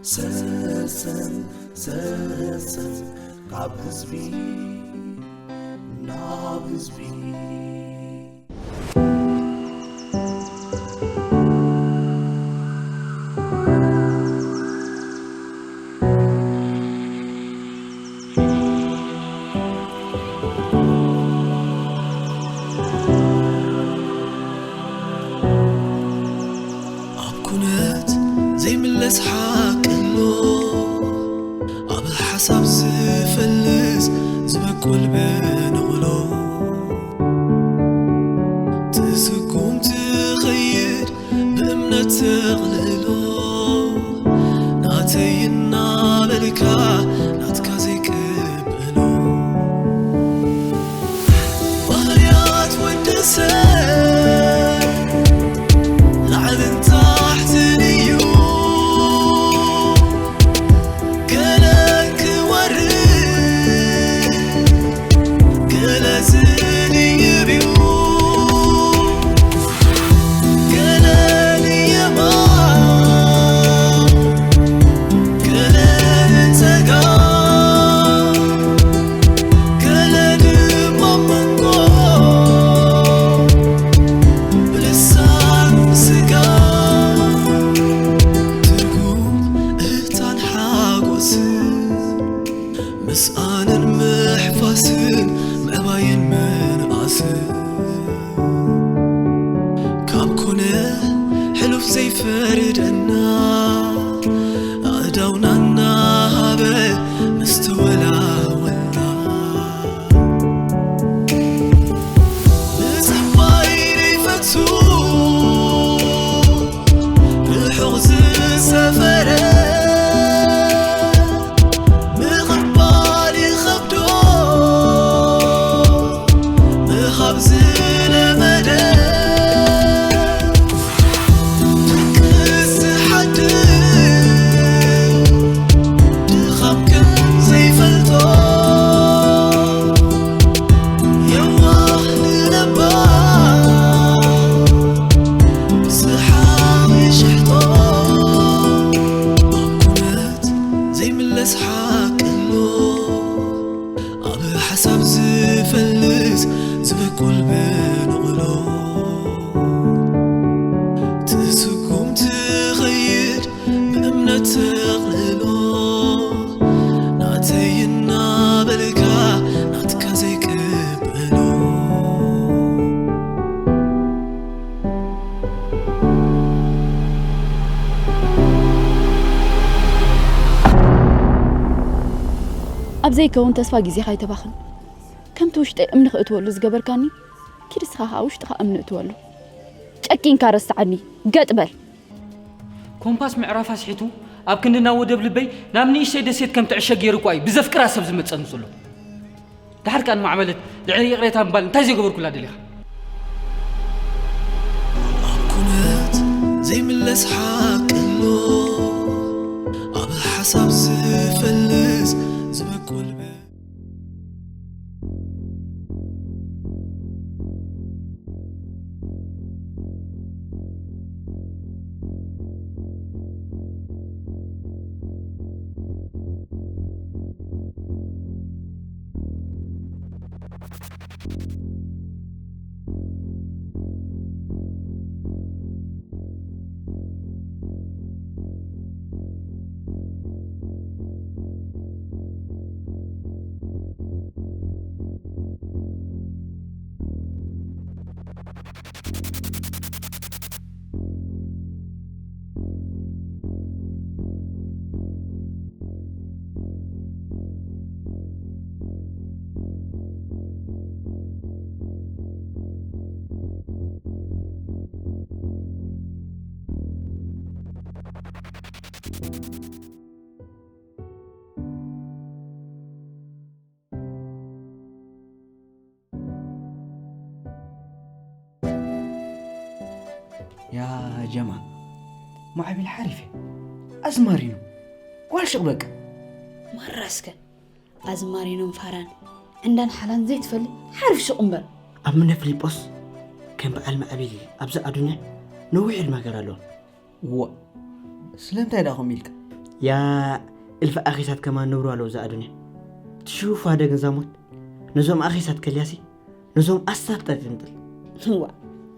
ሰሰን ሰሰን ካብ ህዝቢ ናብ ህዝቢ። ኣብ ኩነት ዘይምለስ ሓቂ ኣሎ፣ ኣብ ሓሳብ ዝፈልስ ዝበቁል ብንቕሎ። ትስጉም ትኸይድ ብእምነት ተቕልሎ፣ ናተይ እናበልካ ናትካ ዘይቅበሎ። ባህርያት ወዲ ሰብ ላዕልን ታሕትን እዩ። ገለ ክወርድ፣ ገለ ዝድይብ እዩ። ገለ ንየማን፣ ገለ ንጸጋም፣ ገለ ድማ መንጎ ብልሳን ስጋ። ትርጉም እህታን ሓጎስን፣ ምስኣንን ምሕፋስን፣ ምዕባይን ምንኣስን፣ ካብ ኮነ ሕሉፍ ዘይፈርደና፣ ኣእዳውና እናሃበ ምስ ተወላወልና። ምጽባይ ዘይፈቱ ርሑቕ ዝሰፈረ፣ ምቕባል ይኸብዶ ምሃብ ዝለመደ፣ ድቅስ ዝሓድር ድኻም ከም ዘይፈልጦ፣ የዋህ ንለባም ብዝሓ ይሽሕጦ። ኣብ ኩነት ዘይምለስ ሓቂ ኣሎ፣ ኣብ ሓሳብ ዝፈልስ ዝበቁል ብንቕሎ። ትስጉም ትኸይድ ብእምነት ተቕልሎ፣ ናተይ እናበልካ ናትካ ዘይቅበሎ። ኣብ ዘይከውን ተስፋ ግዜኻ ኣይተባኽን። ከምቲ ውሽጠይ እምኒ ክእትወሉ ዝገበርካኒ፣ ኪድ እስኻ ኸኣ ውሽጥኻ እምኒ እትወሉ። ጨኪንካ ረስዓኒ። ገጥ በል። ኮምፓስ ምዕራፍ ኣስሒቱ ኣብ ክንዲ ናብ ወደብ ልበይ ናብ ንእሽተይ ደሴት ከም ትዕሸግ ገይሩ እኳ እዩ ብዘፍቅራ ሰብ ዝመጸኒ ዘሎ። ድሓር ከኣ ንማዕበለት ልዕሊ ይቕሬታ ምባል እንታይ ዘይገበርኩላ ደሊኻ? ኣብ ኩነት ዘይምለስ ሓቂ ኣሎ፣ ኣብ ሓሳብ ዝፈልስ ዝበቁል ያ ጀማ፣ ማዕቢል ሓሪፍ እዩ። ኣዝማሪኖ ጓል ሽቕ በቃ። ማራ እስከ ኣዝማሪኖን ፋራን ዕንዳን ሓላን ዘይትፈሊ ሓሪፍ ሽቕ እምበር። ኣብ ምነ ፊሊጶስ ከም በዓል ማዕቢል ኣብዚ ኣዱንያ ነዊሕ ዕድመ ሃገር ኣለዎ። ዋ ስለምንታይ ደኣ ከምኡ ኢልካ? ያ እልፊ ኣኺሳት ከማን ነብሩ ኣለዉ እዛ ኣዱንያ። ትሽውፋ ደግ እዛ ሞት ነዞም ኣኺሳት ከልያሲ ነዞም ኣሳብ ጠጥንጥል። እዋ፣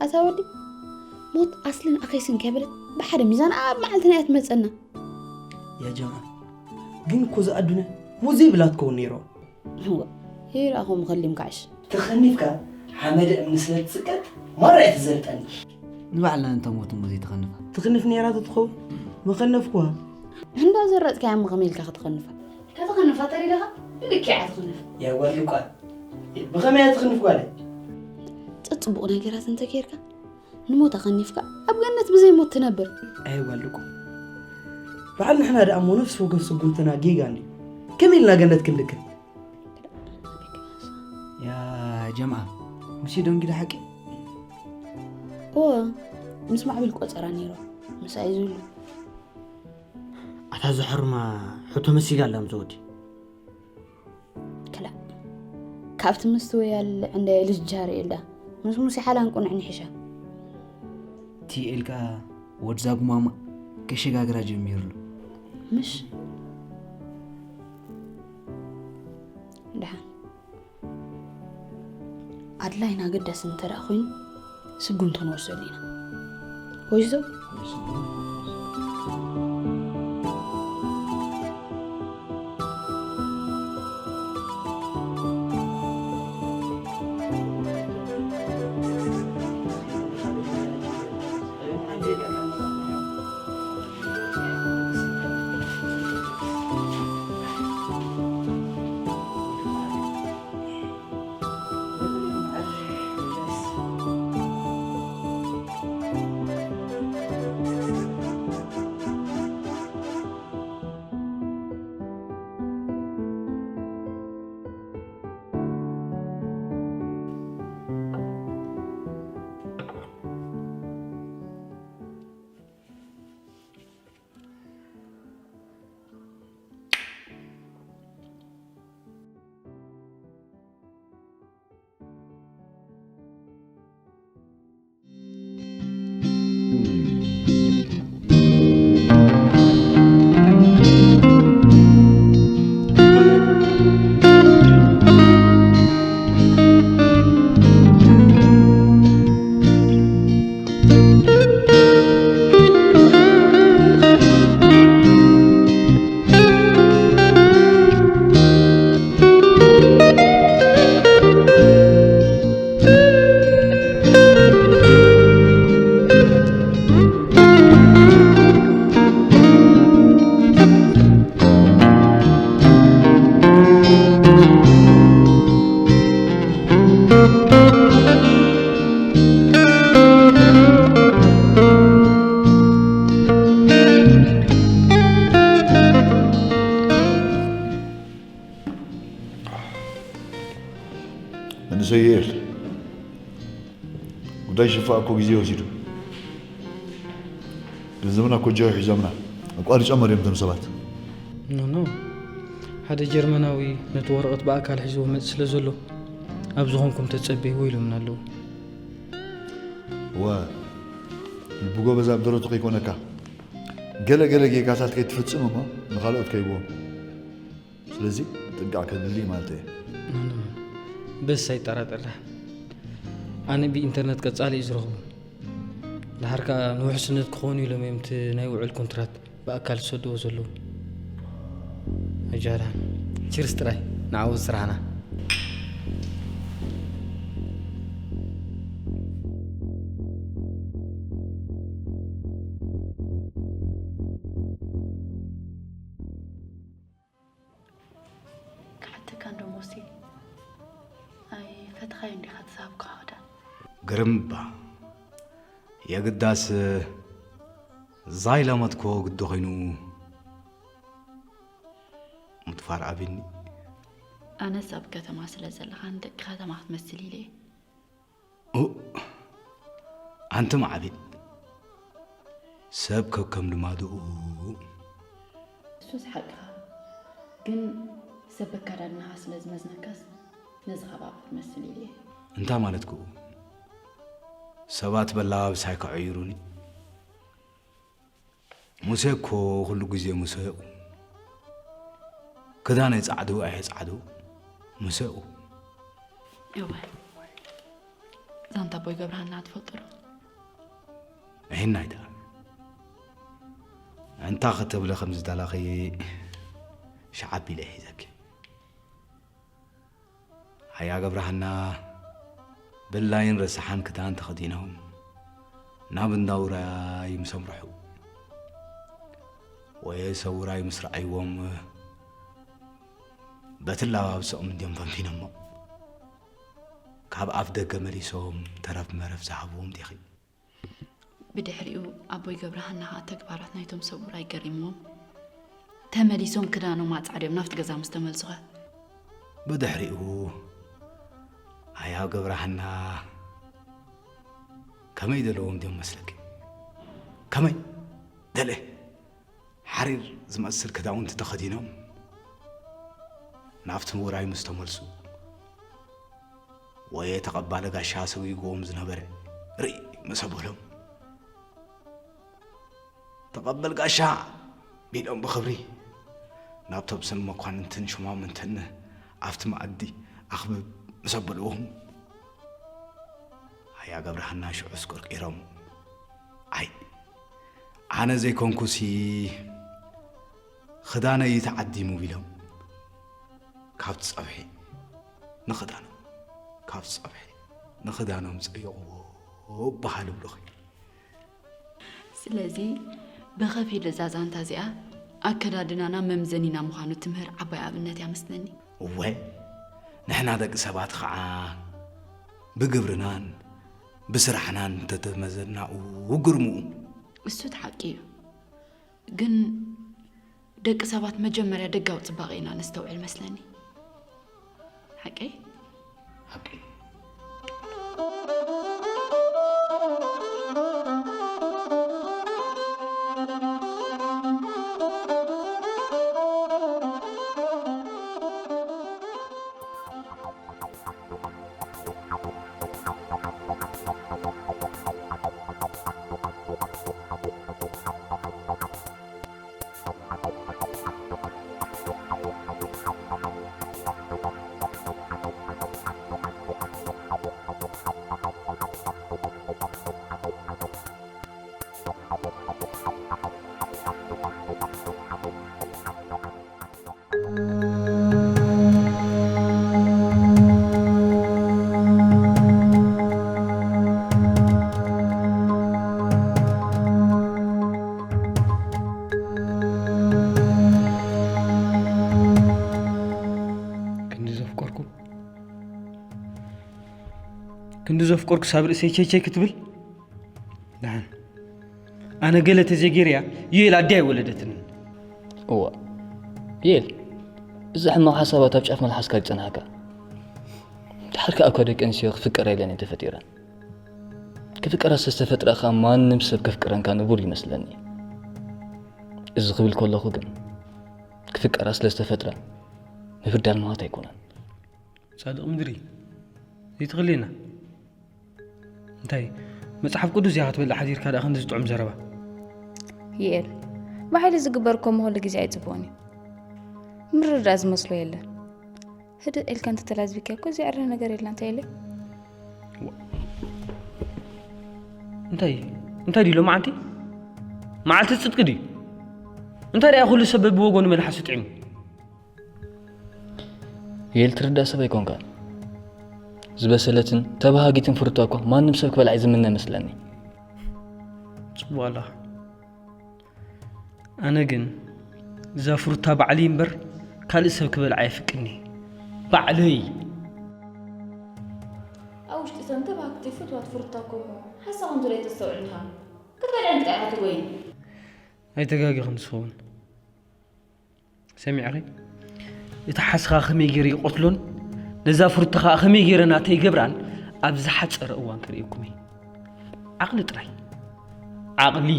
ኣታ ወዲ፣ ሞት ኣስልን ኣኺስን ከይበለት ብሓደ ሚዛን ኣብ መዓልትና እያ ትመጸና። ያ ጀምዓ፣ ግን እኮ እዛ ኣዱንያ ሙዚ ብላ ትከውን ነይሮ። እዋ፣ ይርኣኹም ከሊም ካዕሽ። ተኸኒፍካ ሓመደ እምኒ ስለ ትጽቀጥ ማራ እያ ትዘርጠኒ። ንባዕልና እንተ ሞት እሞ ዘይተኸንፋ። ትኽንፍ ነይራ ተትኸውን መኸነፍኩዋ። እንዳ ዘረጥካያ እሞ ከመይ ኢልካ ክትኸንፋ? ከተኸንፋ ተሪዳኻ ብልክዓ ትኽንፍ። ያ ጓል ልቋል፣ ብኸመይ እያ ትኽንፍ ጓለይ? ጸጽቡቕ ነገራት እንተ ጌርካ ንሞት ኣኸኒፍካ ኣብ ገነት ብዘይ ሞት ትነብር። ኣይ ጓል ልቋል፣ በዓል ንሕና ደኣ እሞ ነፍሲ ወከፍ ስጉምትና ጌጋ እንድዩ። ከመይ ኢልና ገነት ክንልክን? ያ ጀምዓ፣ ሙሴ ዶ እንግዳ ሓቂ? እወ፣ ምስ ማዕብል ቆጸራ ነይሩ። ምሳይ ዝብሉ። ኣታ ዝሕርማ ሕቶ መሲጋ ኣላ ምስ ወዲ። ክላእ። ካብቲ ምስትውያል ዕንዳየ ልጅ ጃር ኢልዳ። ምስ ሙሴ ሓላን ቁንዕን ይሕሻ። ቲኤል ከኣ ወድዛ ጉማማ ከሸጋግራ ጀሚሩ ኣሎ። ምሽ? ደሓን። ኣድላይን ኣገዳስን እንተ ደኣ ኮይኑ፣ ስጉምቲ ክንወስደሉ ኢና። ወይዞ? መንእሰይ ዩኤል፣ ጉዳይ ሽፋ እኮ ግዜ ወሲዱ። ገንዘብና እኮ እጃዊ ሒዞምና። ኣቋሪጾም እዮም እቶም ሰባት። ኖ፣ ኖ። ሓደ ጀርመናዊ ነቲ ወረቐት ብኣካል ሒዝዎ መጽእ ስለ ዘሎ፣ ኣብ ዝኾንኩም ተጸበይዎ ኢሎምና ኣለዉ። እወ፣ ልቢ ጎበዝ ኣብ ደረቱ ከይኮነካ። ገለ ገለ ጌጋታት ከይትፍጽም እሞ ንኻልኦት ከይብዎም። ስለዚ ጥንቃቕ ከድሊ ማለት እየ። ምንም። በስ ኣይጠራጠርዳ። ኣነ ብኢንተርነት ቀጻሊ እዩ ዝረኽቦም። ድሓር ከኣ ንውሕስነት ክኾኑ ኢሎም እዮም እቲ ናይ ውዕል ኮንትራት ብኣካል ዝሰድዎ ዘለዉ። ኣጃዳ። ቺርስ ጥራይ ንዓወት ስራሕና። ክሓተካ እንዶ ሞሴ፣ ኣይፈተኻዮን ዲኻ እቲ ዝሃብኩኻ ክዳን? ግርም እባ። የግዳስ፣ ዛይ ለመድኮ ግዲ ኾይኑ ምጥፋር ኣብኒ። ኣነስ ኣብ ከተማ ስለ ዘለኻ ንደቂ ከተማ ክትመስል ኢለ እየ። ኡ፣ ኣንቲ ማዕቢል፣ ሰብ ከከም ልማድኡ። እሱስ ሓቅኻ፣ ግን ሰብ በካዳድናኻ ስለ ዝመዝነካስ ነዚ ከባቢ ክትመስል ኢለ እየ። እንታይ ማለትኩ? ሰባት በላባብሳይ ከዕይሩኒ። ሙሴ እኮ ኩሉ ግዜ ሙሴ እዩ። ክዳነይ ጻዕዱ ኣየ ጻዕዱ፣ ምሰኡ። እወ፣ ዛንታ ኣቦይ ገብረሃና ትፈልጦ ዶ? እሄናይ ደኣ። እንታ ክትብሊ ከም ዝደለኺ ሸዓ ኣቢለ ሒዘኪ። ኣያ ገብረሃና ብላይን ረሳሓን ክዳን ተኸዲኖም ናብ እንዳ ውራይ ምስ ኣምርሑ፣ ወይ ሰብ ውራይ ምስ ረኣይዎም፣ በቲ ኣለባብስኦም እንድዮም ፈንፊኖሞ። ካብ ኣፍ ደገ መሊሶም ተረፍ መረፍ ዝሃብዎም ዲኺ? ብድሕሪኡ ኣቦይ ገብረሃና ኸኣ ተግባራት ናይቶም ሰብ ውራይ ገሪምዎም፣ ተመሊሶም ክዳኖም ኣጻዕድዮም ናብቲ ገዛ ምስ ተመልሱኸ? ብድሕሪኡ ኣያ ገብረሃና ከመይ ደለዎም ድዮም መስለኪ? ከመይ ደለ ሓሪር ዝመስል ክዳውንቲ ተኸዲኖም ናብቲ ውራይ ምስ ተመልሱ፣ ወይ ተቐባሊ ጋሻ ሰጒግዎም ዝነበረ ርኢ ምስ ኣበሎም፣ "ተቐበል ጋሻ" ቢሎም ብኽብሪ ናብቶም ስም መኳንንትን ሹማምንትን ኣብቲ መኣዲ ኣኽብብ ምስ ኣበልዎም፣ ኣያ ገብረሃና ሽዑስ ቅርቂሮም፣ "ኣይ፣ ኣነ ዘይኮንኩሲ ክዳነይ ተዓዲሙ" ቢሎም ካብቲ ጸብሒ ንኽዳኖም፣ ካብቲ ጸብሒ ንኽዳኖም ጸየቕዎ በሃል እብሉኺ። ስለዚ ብኸፊል እዛ ዛንታ እዚኣ ኣከዳድናና መምዘኒና ምዃኑ ትምህር ዓባይ ኣብነት እያ መስለኒ። እወ፣ ንሕና ደቂ ሰባት ኸዓ ብግብርናን ብስራሕናን እንተተመዘንናኡ ግርምኡ። እሱ እቲ ሓቂ እዩ። ግን ደቂ ሰባት መጀመርያ ደጋዊ ጽባቐ ኢና ነስተውዕል መስለኒ። ሓቀይ? ሓቀይ። ክንዲ ዘፍቀርኩ ክንዲ ዘፍቀርኩ ሳብ ርእሰይ ቸይቸይ ክትብል ደሓን ኣነ ገለ ተዘይገይረያ ዩኤል ኣደይ ኣይወለደትንን። እዋ ዩኤል፣ እዚ ሕማቕ ሓሳባት ኣብ ጫፍ መልሓስካ ይጸንሓካ። ድሓር ከኣ እኳ ደቂ ኣንስትዮ ክፍቀራ ኢለን እየን ተፈጢረን። ክፍቀራ ስለ ዝተፈጥራ ከኣ ማንም ሰብ ከፍቅረንካ ንቡር ይመስለኒ። እዚ ክብል ከለኹ ግን ክፍቀራ ስለ ዝተፈጥራ ምብዳል ማለት ኣይኮነን። ጻድቕ ምድሪ ዘይትኽልየና እንታይ መጽሓፍ ቅዱስ እያ ክትበልዕ ሓዲርካ ደኣ ክንዲ ዝጥዑም ዘረባ። ይኤል ብሓይሊ ዝግበር እኮ ምኹሉ ግዜ ኣይጽቡቕን እዩ። ምርዳእ ዝመስሎ የለን። ህድእ ኢልካ እንተተላዝቢካ እኮ ዘዕረ ነገር የላ እንታይ ኢለ እንታይ እንታይ ድዩ ሎማዓንቲ መዓልቲ ጽድቂ ድዩ እንታይ ደኣ ኩሉ ሰብ በብወገኑ መልሓሱ ጥዒሙ የል ትርዳ ሰብ ኣይኮንካን ዝበሰለትን ተባሃጊትን ፍርቶ እኳ ማንም ሰብ ክበልዓ ዝምነ መስለኒ ጽቡቕ ኣለኻ ኣነ ግን እዛ ፍሩታ ባዕለይ እምበር ካልእ ሰብ ክበልዓ የፍቅኒ ባዕለይ ኣብ ውሽጢ ሰንተ ባክቲ ፍትዋት ፍሩታ ኮሞ ሓሳ ከምዚ ላይ ተስተውዕልኻ ክትበልዐን ክትኣያ ትጎይን ኣይተጋጊኽን ዝኸውን ሰሚዕኺ እቲ ሓስኻ ከመይ ገይረ ይቐትሎን ነዛ ፍሩታ ኸዓ ከመይ ገይረ ናተይ ይገብራን ኣብ ዝሓፀረ እዋን ከርእየኩም እየ ዓቕሊ ጥራይ ዓቕሊ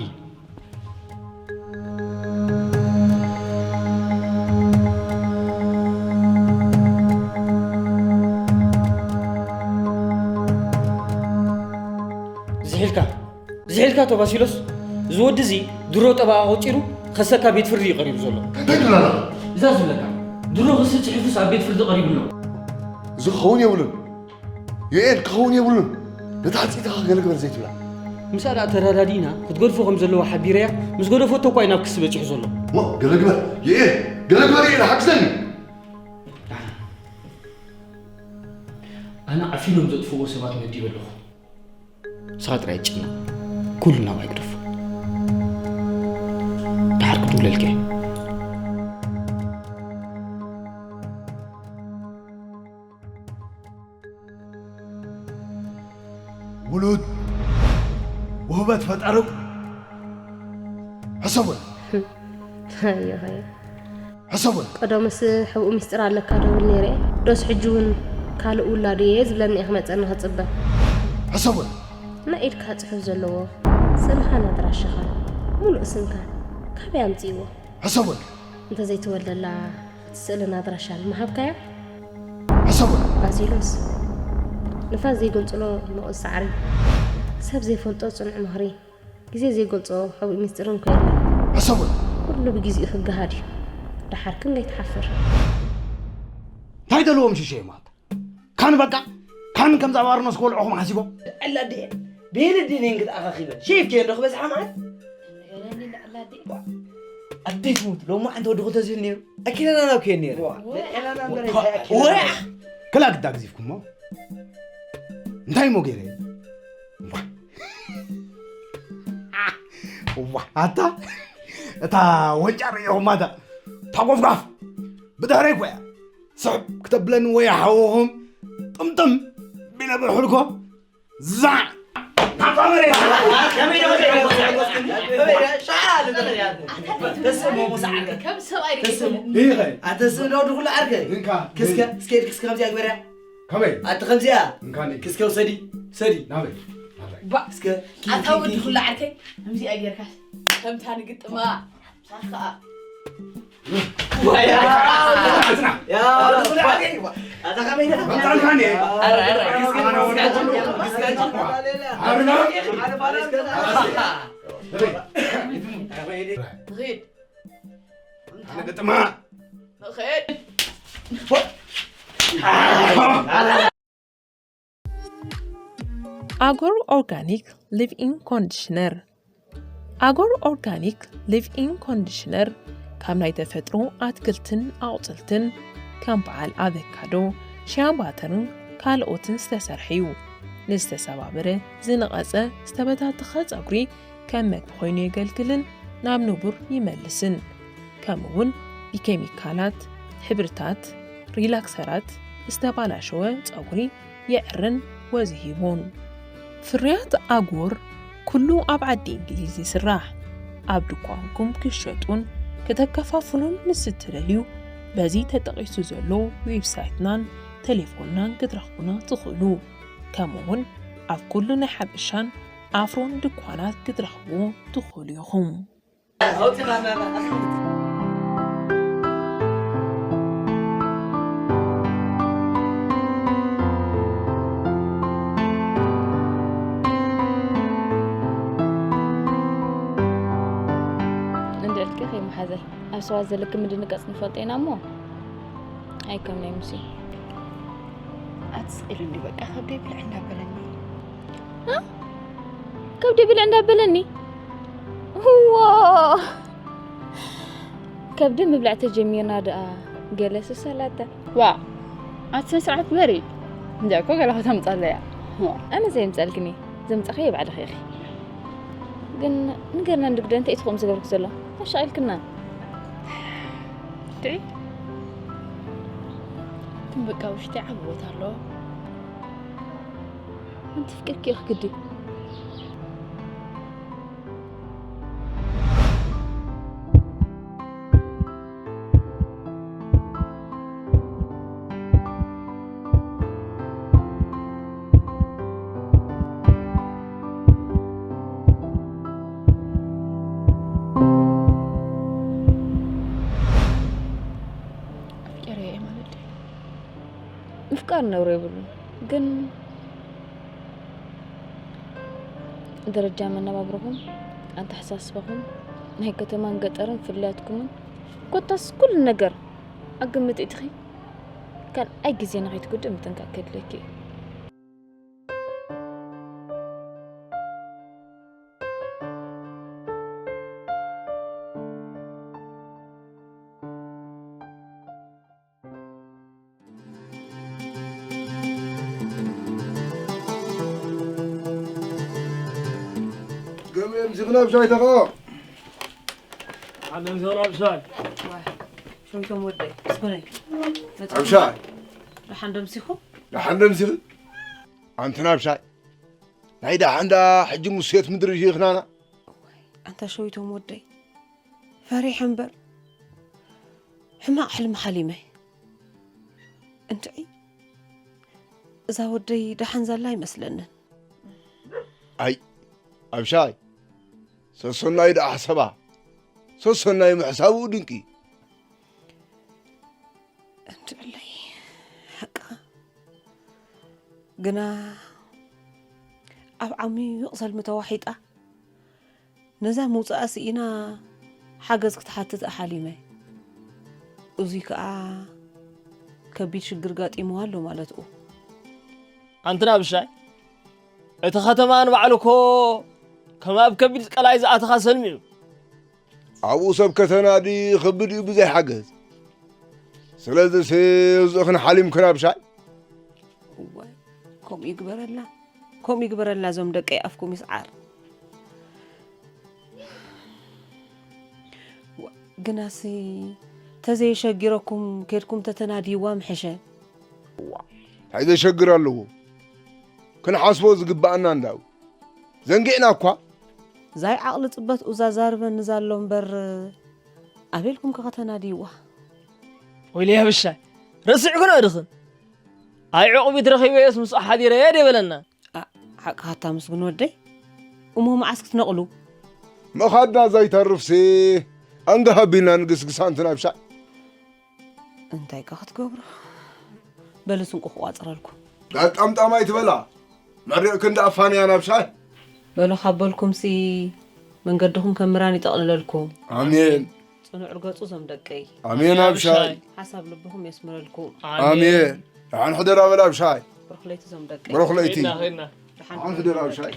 ዝሒልካ ዝሒልካ ቶባሲሎስ እዚ ወዲ እዚ ድሮ ጠበቓ ቆጺሩ ክኸሰካ ቤት ፍርዲ እዩ ቀሪቡ ዘሎ እንታይ ትብላላ እዛ ዝብለካ ድሮ ክሲ ጽሑፍስ ኣብ ቤት ፍርዲ ቀሪቡ ኣሎ። እዚ ክኸውን የብሉን። ዩኤል ክኸውን የብሉን። ነታ ሓጺትኻ ገለ ግበር ዘይትብላ። ምሳኣ ደኣ ተረዳዲእና ክትገድፎ ከም ዘለዎ ሓቢረያ፣ ምስ ገደፈቶ እኳ እዩ ናብ ክሲ በጺሑ ዘሎ። እሞ ገለ ግበር ዩኤል፣ ገለ ግበር ዩኤል፣ ሓግዘኒ። ኣነ ዓፊኖም ዘጥፍዎ ሰባት መዲበ ኣለኹ። ንስኻ ጥራይ ኣይትጨነቕ። ኩሉ ናባይ ግደፎ። ደሓር ክድውለልካ እየ። ውሉድ ውህበት ፈጣሪው ሕሰቦ። ሃዮ፣ ሃዮ። ሕሰቦ። ቀደምስ ሕቡእ ሚስጥር ኣለካ ዶ ብል ነይረ እየ። ዶስ ሕጂ እውን ካልእ ውላዱ እየ ዝብለኒ እየ ክመጸኒ ክጽበ። ሕሰቦ። ናይ ኢድካ ጽሑፍ ዘለዎ ስምኻን ኣድራሻኻን፣ ሙሉእ ስምካን ካበይ ኣምጺእዎ? ሕሰቦ። እንተዘይትወልደላ እቲ ስእልን ኣድራሻን ምሃብካያ? ሕሰቦ። ባሲሎስ፣ ንፋስ ዘይገንጽሎ ንቑጽ ሳዕሪ፣ ሰብ ዘይፈልጦ ጽኑዕ ምኽሪ፣ ግዜ ዘይገልጾ ሕቡእ ሚስጥርን እኮ የለን። ሕሰቦ። ኩሉ ብግዜኡ ክገሃድ እዩ። ደሓር ክንደይ ትሓፍር። እንታይ ደለዎም ሽሸ የማት? ካን በቃ፣ ካን ከምዛ ባርኖስ ክበልዑኹም ሓሲቦም? ዕላዴ፣ ቤለ ዴኔን ክትኣኻኺበ። ሼፍ ኬን ዶ ክበዝሓ ማለት? ኣደይ ትሙት፣ ሎማ ዓንተ ወዲ ክልተ ዝብል ነይሩ። ኣኪለና ናብ ኬን ነይሩ። ዋ፣ ንዕላና እምበር እንታይ ኣኪለና? ወያ! ክላ ግዳ ግዚፍኩሞ። እንታይ እሞ ገይረ? ዋ። ዋ፣ ኣታ፣ እታ ወንጫ ርእኹማ እታ፣ እታ ጎፍጋፍ፣ ብድሕረይ እኮ እያ። ስሕብ ክተብለኒ ወይ ሓወኹም ጥምጥም ቢለ ብርሑልኮ ዛዕ! ናብታ መሬት! ከመይ ደሞ ዘይዕጎስ? ከመይ ደሞ ሻዓ ልበለ ያለ? ተስሞ ሙሳ ዓርከ። ከም ሰብኣይ ርኢኹ። ተስሞ። ይኸ። ኣተ ስእሎ ድኹሉ ዓርከ። እንካ። ክስከ፣ እስከ ኢድክ እስከ ከምዚኣ ግበርያ። ከመይ? ኣቲ ከምዚኣ። እንካ ነይ። ክስከ ውሰዲ፣ ውሰዲ። ናበይ? ናበይ? ባ-፣ እስከ ኪ-፣ ኣታ ኪ-፣ ወዲ ኪ-፣ ኩሉ ዓርከይ፣ ከምዚኣ ጌርካስ፣ ከምታ ንግጥማ፣ ሳኻ። ዋያ! ኣታ ከመይ ነህ? መምጣልካኒ። ኣረ፣ ኣረ፣ እስከ፣ እስከ፣ እስከ፣ ኣረ፣ ና። እስከ፣ እስከ፣ ትኺድ። ኣነ ግጥማ። ንኺድ። ኣጎር ኦርጋኒክ ሊቭ ኢን ኮንዲሽነር። ኣጎር ኦርጋኒክ ሊቭ ኢን ኮንዲሽነር ካብ ናይ ተፈጥሮ ኣትክልትን ኣቑጽልትን ከም በዓል ኣቨካዶ፣ ሽያ ባተርን ካልኦትን ዝተሰርሐ እዩ። ንዝተሰባበረ፣ ዝነቐጸ፣ ዝተበታተኸ ጸጉሪ ከም መግቢ ኮይኑ የገልግልን ናብ ንቡር ይመልስን። ከምኡውን ብኬሚካላት፣ ሕብርታት፣ ሪላክሰራት ዝተባላሸወ ጸጉሪ የዕርን ወዝ ይህቡን። ፍርያት ኣጎር ኩሉ ኣብ ዓዲ እንግሊዝ ይስራሕ። ኣብ ድኳንኩም ክሸጡን ከተከፋፍሉን ምስ እትደልዩ፣ በዚ ተጠቒሱ ዘሎ ዌብሳይትናን ቴሌፎንናን ክትረኽቡና ትኽእሉ። ከምኡውን ኣብ ኩሉ ናይ ሓበሻን ኣፍሮን ድኳናት ክትረኽቡ ትኽእሉ ኢኹም። እንድዕልኪ ከይመሓዘይ ኣብ ሰባት ዘለኪ ምድንጋጽ ንፈልጦ ኢና እሞ፣ ኣይ ከም ናይ ሙሴ። ኣትስቕ ኢሉኒ በቃ፣ ከብደይ ብልዕ እንዳበለኒ። እ? ከብዲ ብልዕ እንዳበለኒ። እዎ። ከብዲ ምብላዕ ተጀሚርና ደኣ ገለ ስሰላተ። ዋ፣ ኣቲ ስነ ስርዓት ግበሪ። እንጃ እኮ ገለ ከተምጻለያ። ዋ። ኣነ ዘየምጻልክኒ፣ ዘምጻኸዮ ባዕልኺ ኢኺ። ግን ንገርና እንዲ ግደ እንታይ እዩ ትኾም ዝገብርክ ዘሎ? ኣሻቒልክና። ድዒ? ግን በቃ ውሽጢ ዓቢ ቦታ ኣሎ። ኣንቲ ፍቅርኪ ኢኺ ግዲ። ኣፍቂረዮ እየ ማለት ድዩ? ምፍቃር ነውሪ የብሉን፣ ግን ደረጃ መነባብሮኹም፣ ኣተሓሳስባኹም፣ ናይ ከተማን ገጠርን ፍልልያትኩምን፣ ኮታስ ኩሉ ነገር ኣግምጥ ኢትኺ ካልኣይ ግዜ ንኸይትጉድእ ምጥንቃቕ ከድልየኪ እዩ። ገምየም ዝኽናብ ሻይ ተኸ ዓለም ዘራብ ሻይ ሸዊቶም ወደይ ስኮነይ ኣብ ሻይ ደሓን ደምሲኹ ደሓን ደምሲኺ ኣንቲ ናብ ሻይ ናይ ደሓን ዳ ሕጂ ሙሴት ምድሪ ይኽናና ኣንታ ሸዊቶም ወደይ ፈሪሐ እምበር ሕማቕ ሕልሚ ሓሊመ እንትዒ እዛ ወደይ ደሓን ዘላ ኣይመስለንን ኣይ ኣብ ሻይ ሰሰናይ ደኣ ሓሰባ ሰሰናይ ምሕሳብኡ ድንቂ እንድዕለይ ሓቃ ግና ኣብ ዓሚቕ ሰልሚ ተዋሒጣ ነዛ ምውፃኣ ስኢና ሓገዝ ክትሓትት ኣሓሊመ እዙይ ከዓ ከቢድ ሽግር ጋጢምዋ ኣሎ ማለት ኡ ኣንትና ብሻይ እቲ ኸተማ ንባዕሉ እኮ ከም ኣብ ከቢድ ቀላይ ዝኣተኻ ሰልሚ እዩ ኣብኡ ሰብ ከተናዲ ኽብድ እዩ ብዘይ ሓገዝ ስለዚ እዚእኽን ሓሊምክን ኣብ ሻይ እዋይ ከምኡ ይግበረልና ከምኡ ይግበረልና እዞም ደቀይ ኣፍኩም ይስዓር ግናሲ ተዘየሸጊረኩም ኬድኩም ተተናድይዋ ምሐሸ እንታይ ዘሸግር ኣለዎ ክንሓስቦ ዝግባኣና እንዳው ዘንጊዕና እኳ ዛይ ዓቕሊ ፅበት ኡዛ ዛርበኒ ዛሎ እምበር ኣቤልኩም ከኸተናድይዋ ወይለ ያብሻይ ረሲዕኩ ዶ ድኽን ኣይ ዕቑቢት ረኺበየስ ምስ ሓዲረየ ደበለና ሓቅኻ ታምስግን ወደይ እሞ መዓስ ክትነቕሉ መኻድና ዘይተርፍሲ ኣንጋ ሃቢልና ንግስግስ ኣንቲ ናብሻ እንታይ ከ ክትገብሩ በሊ ስንቁ ክቋፅረልኩም ጋጣምጣም ኣይትበላ መሪቕ ክንዲ ኣፋንያ ናብሻ በሉ ካብ በልኩምሲ መንገድኹም ከም ምራን ይጠቕልለልኩም ኣሜን ፅኑዕ ርገፁ ዞም ደቀይ ኣሜን ኣብሻይ ሓሳብ ልብኹም የስምረልኩም ኣሜን ደሓን ሕደር ኣበል ኣብሻይ ብሩኽ ለይቲ ዞም ደቀይ ብሩኽ ለይቲ ና ኸድና ደሓን ሕደር ኣብሻይ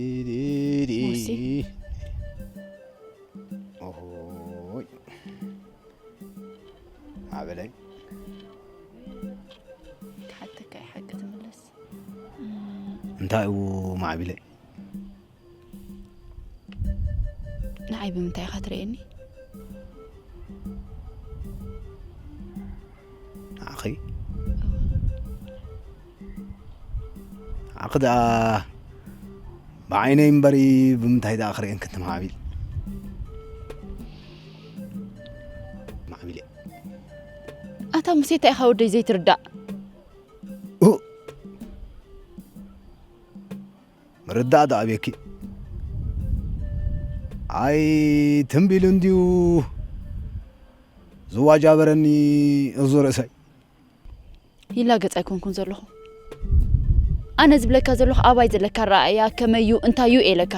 ሙሴ። ኦሆይ ማዕበለይ ክሓተካ ይሓቂ ትምለስ እንታይ እዩ ማዕቢለይ ንዓይ ብምንታይ ኢኻ ትርእየኒ ንዓኺ ንዓኺ ደኣ ብዓይነይ እምበሪ ብምንታይ ደኣ ክርእየን ክንትማዕቢል ማዕቢለ ኣታ ሙሴ እንታይ ኢኻ ወደይ ዘይትርዳእ ምርዳእ ዶ ኣቤኪ ኣይ ትንቢሉ እንድዩ ዝዋጃበረኒ እዙ ርእሰይ ይላገጽ ኣይኮንኩን ዘለኹ ኣነ ዝብለካ ዘለኹ ኣባይ ዘለካ ረኣያ ከመዩ እንታዩ ኤለካ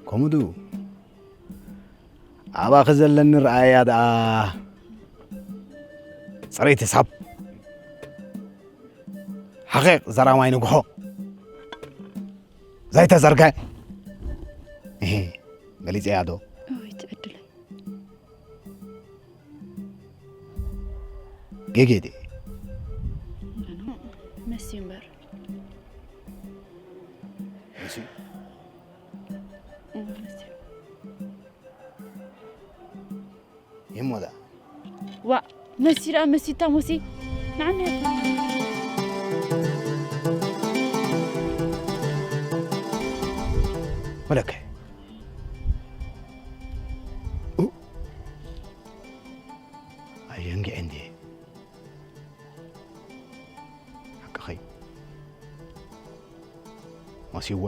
ከምኡ ድዩ ኣባኺ ዘለኒ ረኣያ ደኣ ፅሬት ሳብ ሓቂቕ ዘራማይ ንግሆ ዘይተዘርገ ገሊፀያ ዶ ትዕድለይ ጌጌ ድየ መሲ እምበር መሲ እዎ፣ መሲ ይሞላ። ዋ፣ መሲ ደኣ መሲታ ሞሲ። ንዓና ወለከ። ኡ። ኣየንግዕ እንዴ። ሓቅኸይ። መሲወ።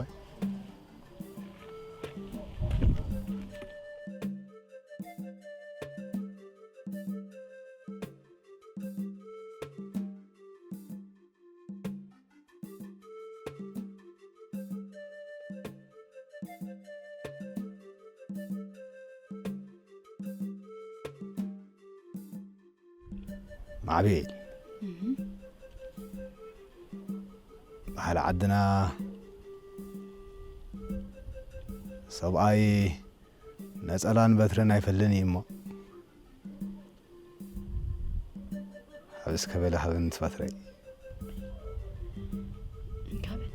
ማዕቤል። እህ። ባህሊ ዓድና፣ ሰብኣይ ነጸላን በትርን ኣይፈልን እዩ እሞ፣ ሓብስ ከበለ ሃብን ትፈትረይ። እንካ በል።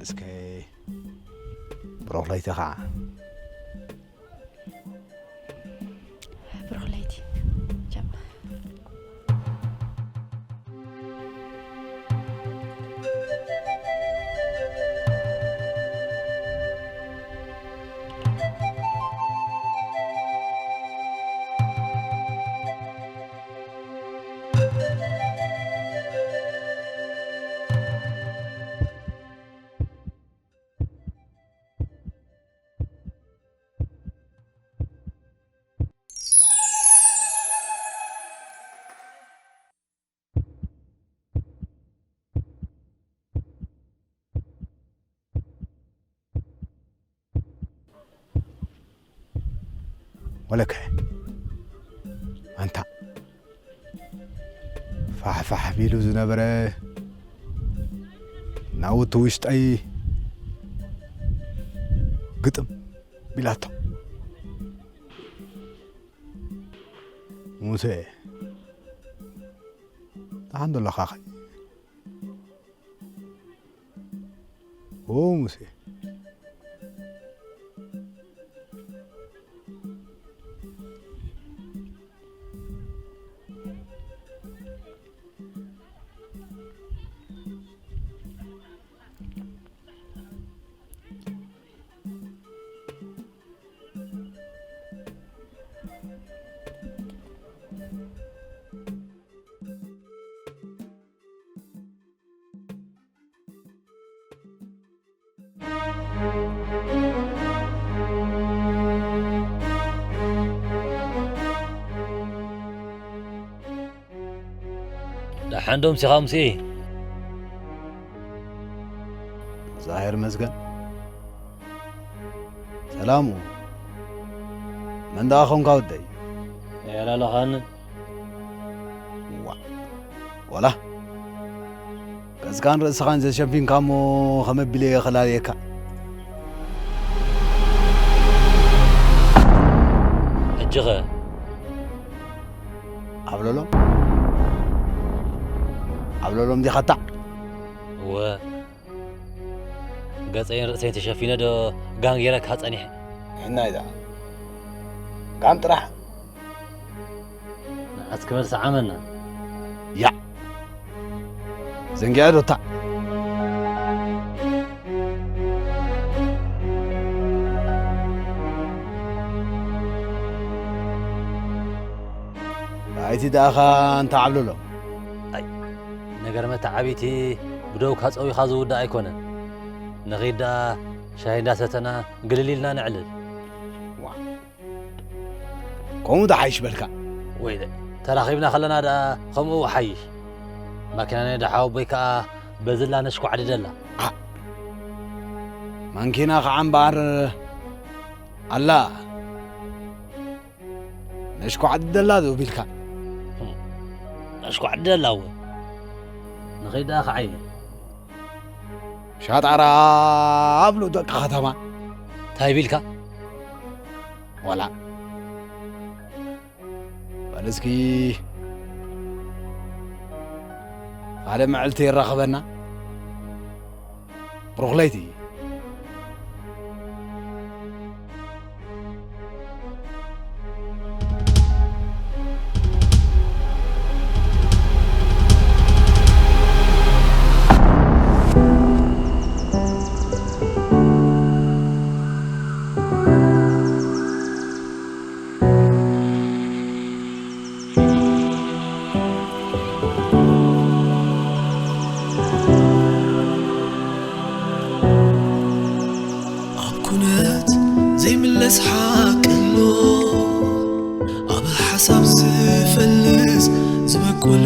እስከ ብሩኽ ለይቲ ኸዓ። ብሩኽ ለይቲ። ቻው። ወለከ ኣንታ ፋሕፋሕ ቢሉ ዝነበረ ናውቲ ውሽጠይ ግጥም ቢላቶ። ሙሴ፣ ደሓን ዶ ኣለኻ ኸ? ኦ ሙሴ። ደሓን ዶ ምሲኻ ሙሴ? ዛሄር መስገን። ሰላሙ። መን ደኣ ኾንካ ወደይ? ያላለኻን። ዋ። ወላ። ገጽካን ርእስኻን ዘሸፊንካ እሞ ከመ ቢለ እየ ኸላልየካ። ሕጂ ኸ? ዓብለሎም? ዓብለሎም ዲኻ እታ? እወ። ገጸይን ርእሰይን ተሸፊነ ዶ ጋን ገይረካ ጸኒሐ? ሕናይ ደኣ። ጋን ጥራሕ? ንዓስ ክበል ሰዓመና። ያዕ! ዘንጊዐ ዶ እታ? ኣይቲ ደኣኻ እንተ ዓብለሎ። ኣይ፣ ነገር መተዓቢቲ ብደውካ ጸዊኻ ዝውዳእ ኣይኮነን። ንኺድ ደኣ ሻሂ እንዳሰተና ግልል ኢልና ነዕልል። ዋ። ከምኡ ደሓይሽ በልካ። ወይለ፣ ተራኺብና ከለና ደኣ ከምኡ ይሓይሽ። ማኪና ናይ ደሓወቦይ ከኣ በዝላ ነሽኳዕድደላ። ኣ፣ ማንኪና ከዓ እምበኣር ኣላ። ነሽኳዕድደላ ዶ ቢልካ? ነሽኳዕድደላ እወ። ንኸይድ ደኣ ክዓይነ። ሻጣራ ኣብሉ ደቂ ከተማ። እንታይ ቢልካ? ዋላ። በል እስኪ። ሓደ መዕልቲ የራኽበና። ብሩኽ ለይቲ። ኣብ ኩነት ዘይምለስ ሓቂ ኣሎ፣ ኣብ ሓሳብ ዝፈልስ ዝበቁል